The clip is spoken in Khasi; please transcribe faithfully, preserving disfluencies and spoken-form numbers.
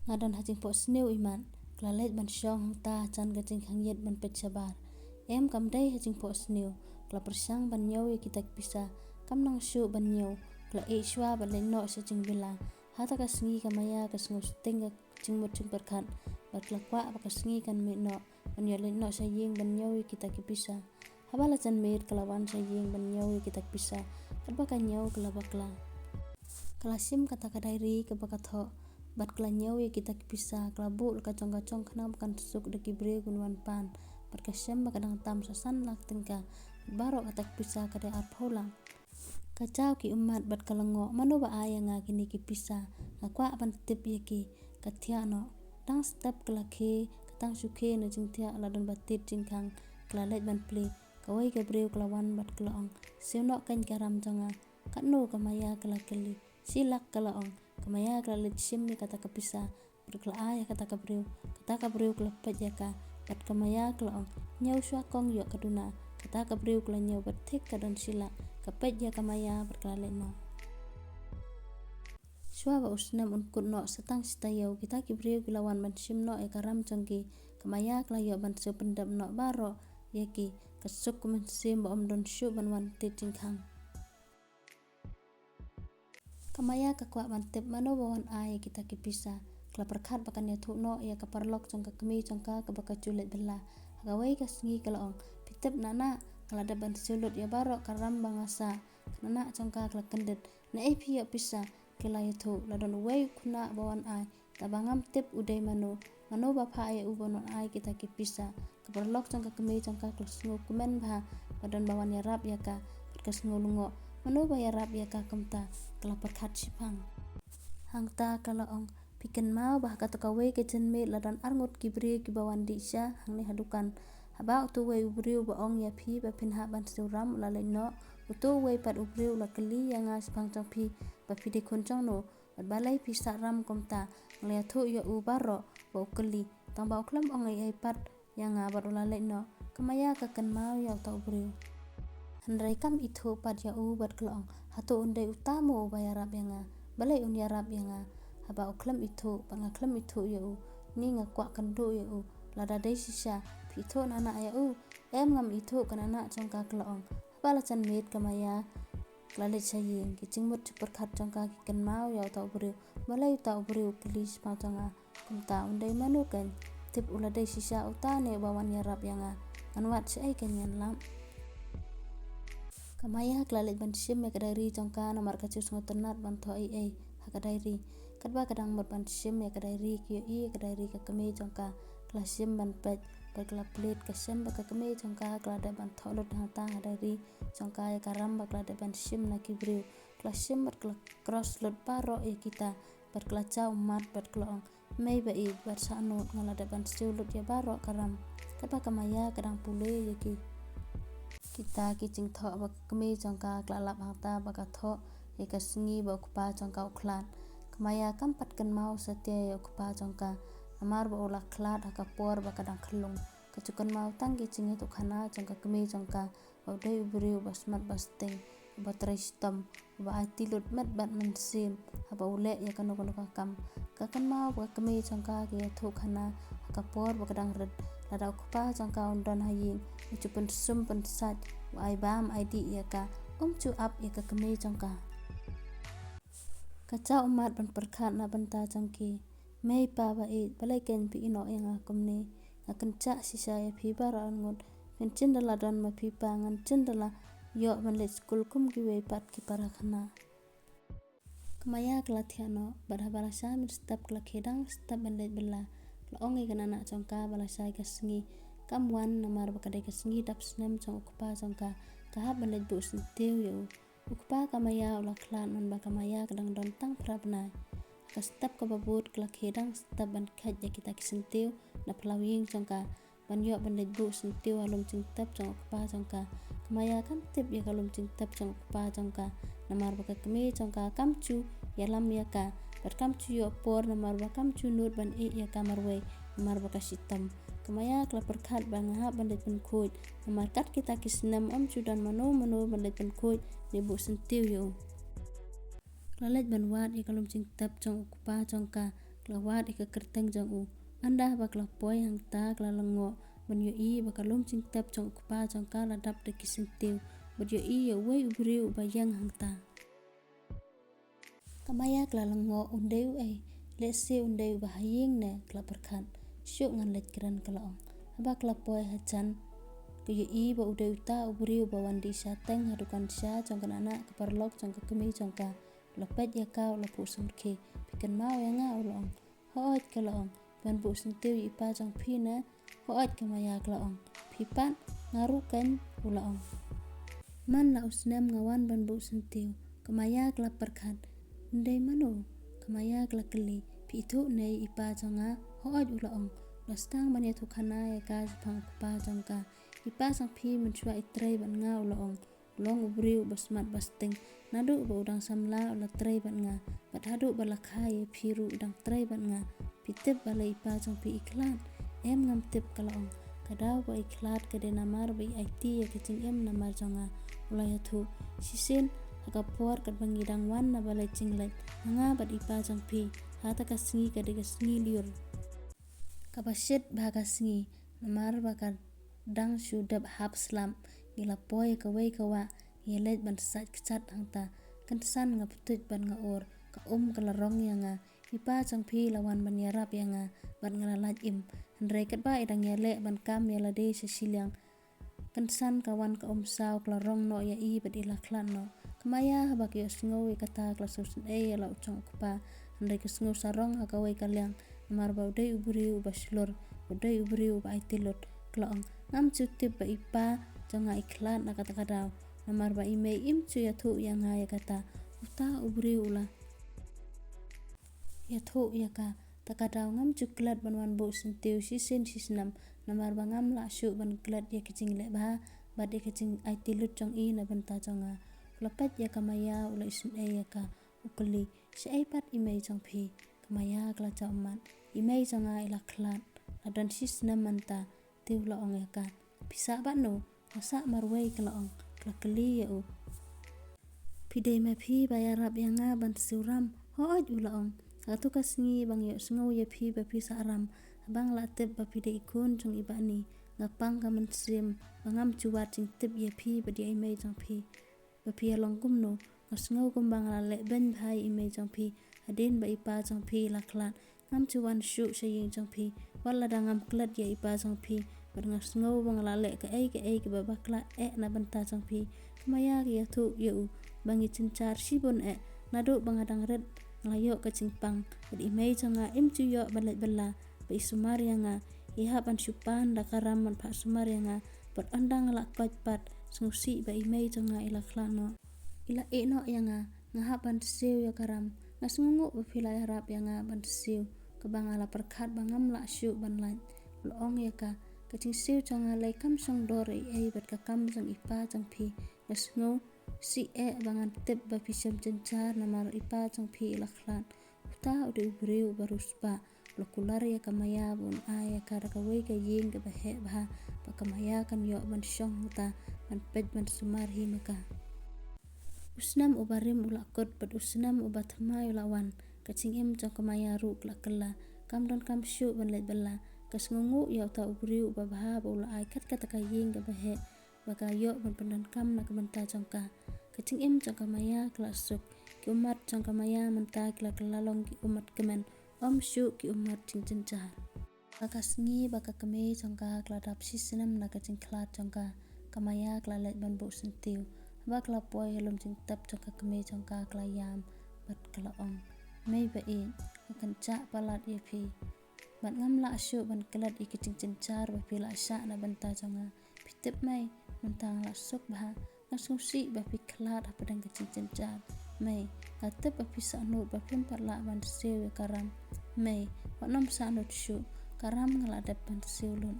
Nga don ha jingphohsniew imat. Ka la leit ban shong hangta jan ka jingkhang ïit ban peit shabar. Em, kam dei ha jingphohsniew. Ka la pyrshang ban ñiew ïa kita ki pisa. Kam nang shuh ban ñiew. Ka la ïeh shuwa bad leit noh sha jingbylla. Hata ka sngi ka Maya ka sngew sting ka jingmut jingpyrkhat. Bad ka la kwah ba ka sngi kan mih noh. Ban ïoh leit noh sha ïing ban ñiew ïa kita ki pisa. Haba la jan miet ka la wan sha ïing ban ñiew ïa kita ki pisa. Katba ka ñiew ka la bakla. Ka la shim kata ka diary kaba ka thoh. Bad ka la ñiew ïa kita ki pisa, ka la buh la ka jong ka jong khnang ba kan suk da ki briew kin wan pan. Bad ka shem ba ka dang tam sa san lak tyngka. Bad baroh kata ki pisa ka dei arphew lak. Ka jaw ki ummat bad ka la ngoh, mano ba ai ïa nga kine ki pisa, nga kwah ban tip ïa ki. Ka thiah noh. Tang step ka la khie, ka tang shu khie na jingthiah la don ba tied jingkhang, ka la leit ban plie. Kawei ka briew ka la wan bad ka la ong, siew noh kein ka ram jong nga. Katno? Ka Maya ka la kylli. Shi lak, ka la ong. Ka Maya ka la leit shim ïa kata ka pisa. Bad ka la ai ïa kata ka briew. Kata ka briew ka la peit ïa ka. Bad ka Maya ka la ong, ñiew shuwa kong, ïoh ka duna. Kata ka briew ka la ñiew bad thik ka don shi lak. Ka peit ïa ka Maya bad ka la leit noh. Shuwa ba u snem un kut noh, sa tang shi taïew kita ki briew ki la wan ban shim noh ïa ka ram jong ki. Ka Maya ka la ïoh ban siew pyndep noh baroh ïa ki. Ka suk ka mynsiem ba ym don shuh ban wan tied jingkhang. Ka Maya ka kwah ban tip mano ba wan ai ïa kita ki pisa. Ka la pyrkhat ba kan ïathuh noh ïa ka paralok jong ka kmie jong ka kaba ka ju leit bylla. Ha kawei ka sngi ka la ong, phi tip, Nana, nga la dep ban siew lut ïa baroh ka ram ba nga sah. Ka Nana jong ka ka la kyndit. Naei phi ïoh pisa? Ki la ïathuh, la don uwei u khynnah ba wan ai. Tangba ngam tip u dei mano. Mano ba phah ïa u ban wan ai kita ki pisa? Ka paralok jong ka kmie jong ka ka la sngew kmen bha. Ba don ba wan ïarap ïa ka. Bad ka sngew lyngngoh. Mano ba ïarap ïa ka kumta? Ka la pyrkhat shiphang. Hangta ka la ong, phi kynmaw ba ha kato kawei ka janmiet la don arngut ki briew kiba wan dih sha hangne ha dukan. Haba uto uwei u briew ba ong ïa phi ba phin hap ban siew ram u la leit noh, uto uwei pat u briew u la kylli ïa nga shaphang jong phi ba phi dei khun jong no. Bad balei phi sah ram kumta? Nga la ïathuh ïa u baroh ba u kylli. Tangba u khlem ong ei ei pat ïa nga bad u la leit noh. Ka Maya ka kynmaw ïa uta u briew. Hynrei kam ithuh pat ïa u bad ka la ong, hato un dei uta mo uba ïarap ïa nga? Balei un ïarap ïa nga? Haba u khlem ithuh bad nga khlem ithuh ïa u, ni nga kwah kynduh ïa u. Lada dei shisha phi ithuh Nana ïa u. Em, ngam ithuh ka Nana jong ka, ka la ong. Haba la jan miet ka Maya ka la leit sha ïing. Ki jingmut jingpyrkhat jong ka ki kynmaw ïa uta u briew. Balei uta u briew u kylli shaphang jong nga kumta? Un dei mano kein? Tip u la dei shisha uta ne uba wan ïarap ïa nga. Ngan wad shaei kein ngan lap. Ka Maya ka la leit ban shim ïa ka diary jong ka namar ka ju sngewtynnat ban thoh ei ei ha ka diary. Katba ka dang mut ban shim ïa ka diary, ka ïohi ïa ka diary ka kmie jong ka. Ka la shim ban peit bad ka la plied, ka shem ba ka kmie jong ka ka la dep ban thoh lut hangta ha diary jong ka ïa ka ram ba ka la dep ban shim na ki briew. Ka la shim bad ka la cross lut baroh ïa kita. Bad ka la jaw ummat bad ka la ong, mei ba ïeit bad sah nud, nga la dep ban siew lut ïa baroh ka ram. Katba ka Maya ka dang pule ïa ki, kita ki jingthoh ba ka kmie jong ka, ka la lap hangta ba ka thoh ïa ka sngi ba u kpa jong ka u khlad. Ka Maya kam pat kynmaw satia ïa u kpa jong ka namar ba u la khlad ha ka por ba ka dang khyllung. Ka ju kynmaw tang ki jingïathuhkhana jong ka kmie jong ka, ba u dei u briew uba smat ba sting, uba trei shitom, uba aiti lut met bad mynsiem haba u leh ïa kano kano ka kam. Ka kynmaw ba ka kmie jong ka ka ïathuhkhana ha ka por ba ka dang rit. Lada u kpa jong ka un don ha ïing, u ju pynsum pynsait, u ai bam ai dih ïa ka, um ju ap ïa ka kmie jong ka. Ka jaw ummat ban pyrkhat na bynta jong ki. Mei pa ba ïeit, balei kein phi ïehnoh ïa nga kumne? Nga kynjah shisha ïa phi baroh arngut. Phin jin da la don ma phi pa, ngan jin da la ïoh ban leit skul kum kiwei pat ki para khynnah. Ka Maya ka la thiah noh bad haba la shah mynstep ka la khie dang step ban leit bylla. Ka la ong ïa ka Nana jong ka ba la shai ka sngi kam wan namar ba ka dei ka sngi dap snem jong u kpa jong ka. Ka hap ban leit buh syntiew ïa u. U kpa ka Maya u la khlad namar ba ka Maya ka dang don tang phra bnai. Ka step kaba bud ka la khie dang step ban kheit ïa kita ki syntiew na phyllaw ïing jong ka, ban ïoh ban leit buh syntiew ha lum jingtep jong u kpa jong ka. Ka Maya kam tip ïa ka lum jingtep jong u kpa jong ka namar ba ka kmie jong ka kam ju ïalam ïa ka bad kam ju ïoh por namar ba kam ju nud ban ïeh ïa ka marwei namar ba ka shitom. Ka Maya ka la pyrkhat ba nga hap ban leit pynkhuid namar kat kita ki snem ym ju don mano mano ban leit pynkhuid ne buh syntiew ïa u. Ka la leit ban wad ïa ka lum jingtep jong u kpa jong ka. Ka ka la wad ïa ka kyrteng jong u. Ynda ba ka la poi hangta ka la lyngngoh ban ïohi ba ka lum jingtep jong u kpa jong ka la dap da ki syntiew bad ïohi ïa uwei u briew uba ïeng hangta. Ka Maya ka la lyngngoh un dei uei, lehse un dei uba ha ïing ne, ka la pyrkhat. Shuh ngan leit kren, ka la ong. Haba ka la poi hajan ka ïohi ba u dei uta u briew uba wan dih shateng ha dukan sha jong ka nana ka paralok jong ka kmie jong ka. U la peit ïa ka u la phuh sumrkhie. Phi kynmaw ïa nga? U la ong. Hooid, ka la ong. Ban buh syntiew ïa i pa jong phi ne? Hooid, ka Maya ka la ong. Phi pat? Nga ruh keiñ, u la ong. Man la u snem nga wan ban buh syntiew, ka Maya ka la pyrkhat. Un dei mano? Ka Maya ka la kylli. Phi ithuh ne ïa i pa jong nga? Hooid, u la ong. U la sdang ban ïathuh khana ïa ka shaphang u kpa jong ka. I pa jong phi mynshuwa i trei bad nga, u la ong. U long u briew uba smat ba sting. Naduh ba u dang samla u la trei bad nga. Bad haduh ba la kha ïa phi ruh u dang trei bad nga. Phi tip balei i pa jong phi i khlad? Em, ngam tip, ka la ong. Ka daw ba i khlad ka dei namar ba i aiti ïa ka jingim namar jong nga, u la ïathuh. Shisien ha ka por katba ngi dang wan na ba leit jingleit, nga bad i pa jong phi, ha ta ka sngi ka dei ka sngi lyiur kaba shit bha ka sngi, namar ba ka dang shu dep hap slap. Ngi la poi ïa kawei ka wah, ngi leit ban sait kjat hangta. Kynsan nga pyntuid bad nga ur, ka um ka la rong ïa nga. I pa jong phi la wan ban ïarap ïa nga bad nga la lait im. Hynrei katba i dang ïaleh ban kam ïa lade sha shiliang, kynsan ka wan ka um saw ka la rong noh ïa i bad i la khlad noh. Ka Maya haba ka ïohsngew ïa kata ka la sngewsynei ïa la u jong u kpa. Hynrei ka sngew sarong ha kawei ka liang, namar ba u dei u briew uba shlur, u dei u briew uba aiti lut. Ka la ong, ngam ju tip ba i pa jong nga i khlad na kata ka daw, namar ba i mei im ju ïathuh ïa nga ïa kata. Uta u briew u la ïathuh ïa ka. Ta ka daw ngam ju klet ban wan buh syntiew shisien shisnem, namar ba ngam lah shuh ban klet ïa ka jingleh bha bad ïa ka jingaiti lut jong i na bynta jong nga. U la peit ïa ka Maya, u la isynei ïa ka. U kylli, shaei pat i mei jong phi? Ka Maya ka la jam mat. I mei jong nga i la khlad, la don shisnem mynta. Te u la ong ïa ka, phi sah bad no? Nga sah marwei, ka la ong. Ka la kylli ïa u, phi dei ma phi ba ïarap ïa nga ban siew ram? Hooid, u la ong. Ha katu ka sngi ba nga ïohsngew ïa phi ba phi sah ram, haba nga la tip ba phi dei i khun jong i Bah Ni, nga pang ka mynsiem ba ngam ju wad jingtip ïa phi bad ïa i mei jong phi ba phi ïa long kumno. Nga sngew kumba nga la leh beiñ bha ïa i mei jong phi hadien ba i pa jong phi i la khlad. Ngam ju wan shuh sha ïing jong phi wat lada ngam klet ïa i pa jong phi. Bad nga sngew ba nga la leh kaei kaei kaba bakla eh na bynta jong phi. Ka Maya ka ïathuh ïa u ba ngi jynjar shibun eh. Naduh ba nga dang rit nga la ïoh ka jingpang. Bad i mei jong nga im ju ïoh ban leit bylla ba i sumar ïa nga. I hap ban shu pan da ka ram ban phah sumar ïa nga. Bad ynda nga la koit pat, sngewsih ba i mei jong nga i la khlad noh. I la ïeh noh ïa nga. Nga hap ban siew ïa ka ram. Nga sngewnguh ba phi la ïarap ïa nga ban siew, kaba nga la pyrkhat ba ngam lah shuh ban lait. U la ong ïa ka, ka jingsiew jong nga lei kam shong dor ei ei bad ka kam jong i pa jong phi. Nga sngewsih eh ba ngan tip ba phi shem jynjar namar i pa jong phi i la khlad. Uta u dei u briew uba riewspah. U la kular ïa ka Maya ba un ai ïa ka da kawei ka ïing kaba heh bha, ba ka Maya kan ïoh ban shong hangta ban peit ban sumar hi ma ka. U snem uba rim u la kut bad u snem uba thymmai u la wan. Ka jingim jong ka Maya ruh ka la kylla. Kam donkam shuh ban leit bylla. Ka sngewnguh ïa uta u briew uba bha ba u la ai kat kata ka ïing kaba heh ba ka ïoh ban pyndonkam na ka bynta jong ka. Ka jingim jong ka Maya ka la suk. Ki ummat jong ka Maya mynta ki la kylla long ki ummat kmen, ym shuh ki ummat jingjynjar. Ha ka sngi ba ka kmie jong ka ka la dap shisnem na ka jingkhlad jong ka, ka Maya ka la leit ban buh syntiew. Haba ka la poi ha lum jingtep jong ka kmie jong ka ka la ïam bad ka la ong, mei ba ïeit, nga kynjah palat ïa phi. Bad ngam lah shuh ban klet ïa ki jingjynjar ba phi la shah na bynta jong nga. Phi tip mei, mynta nga la suk bha. Nga sngewsih ba phi khlad hapdeng ka jingjynjar. Mei, nga tip ba phi sahnud ba phim pat lah ban siew ïa ka ram. Mei, wat nym sahnud shuh, ka ram nga la dep ban siew lut.